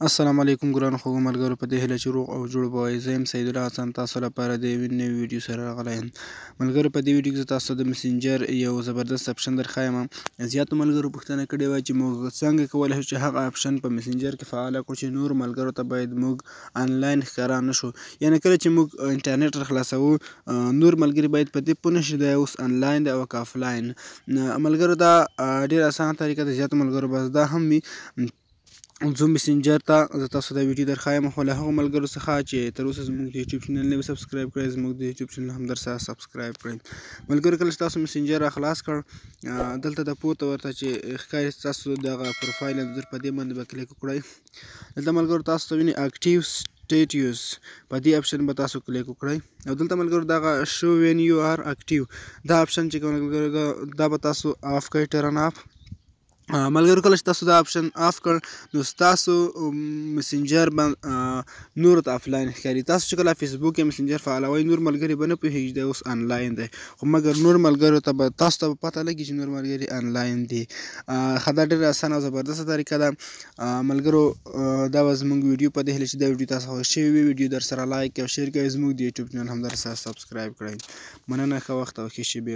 السلام علیکم ګرانو خوږو ملګرو، په دې هیله چې روغ او جوړ به وئ. زه یم سیدالله حسن، تاسو لپاره د یوې نوې ویډیو سره راغلی یم. ملګرو، په دې ویډیو کې زه تاسو ته د مسنجر یو زبردست اپشن درښایم. زیاتو ملګرو پوښتنه کړې وه چې موږ څنګه کولی شو چې هغه اپشن په مسنجر کې فعاله کړو چې نور ملګرو ته باید موږ انلاین ښکاره نه شو، یعنې کله چې موږ انټرنیټ را خلاصوو نور ملګري باید په دې پوه نه شي دا اوس انلاین دی او که افلاین. ملګرو، دا ډېره اسانه طریقه ده، زیاتو ملګرو بس دا هم وي. ځو مسنجر ته، زه تاسو دا ویډیو درښایم. خو له هغو ملګرو څخه چې تر اوسه زموږ د یوټیوب چینل نه وي سبسکرایب کړی، زموږ د یوټیوب چینل هم در سره سبسکرایب کړئ. ملګرو، کله چې تاسو مسنجر را خلاص کړ، دلته د پورته ورته چې ښکاري تاسو دغه پروفایل انځور، په دې باندې به کلیک وکړئ. دلته ملګرو تاسو ته وینئ اکټیو سټیټیوس، په دې اپشن به تاسو کلیک وکړئ. او دلته ملګرو دغه شو وین یو آر اکټیو دا اپشن چې کوم دا به تاسو آف کړئ، ټرن آف. ملګرو، کله چې تاسو دا اپشن آف کړ نو ستاسو مسنجر به نورو ته افلاین ښکاري. تاسو چې کله فیسبوک یا مسنجر فعالوئ نور ملګري به نه پوهېږي دا اوس انلاین دی، خو مګر نور ملګرو ته به تاسو ته به پته لګي چې نور ملګري انلاین دي. ښه، دا ډېره اسانه او زبردسته طریقه ده. ملګرو، دا وه زموږ ویډیو. په دې هیله چې دا ویډیو تاسو خوښ شوې وي. ویډیو در سره لایک او شیر کړئ، زموږ د یوټیوب چینل هم در سره سبسکرایب کړئ. مننه، ښه وخت او ښې شېبې.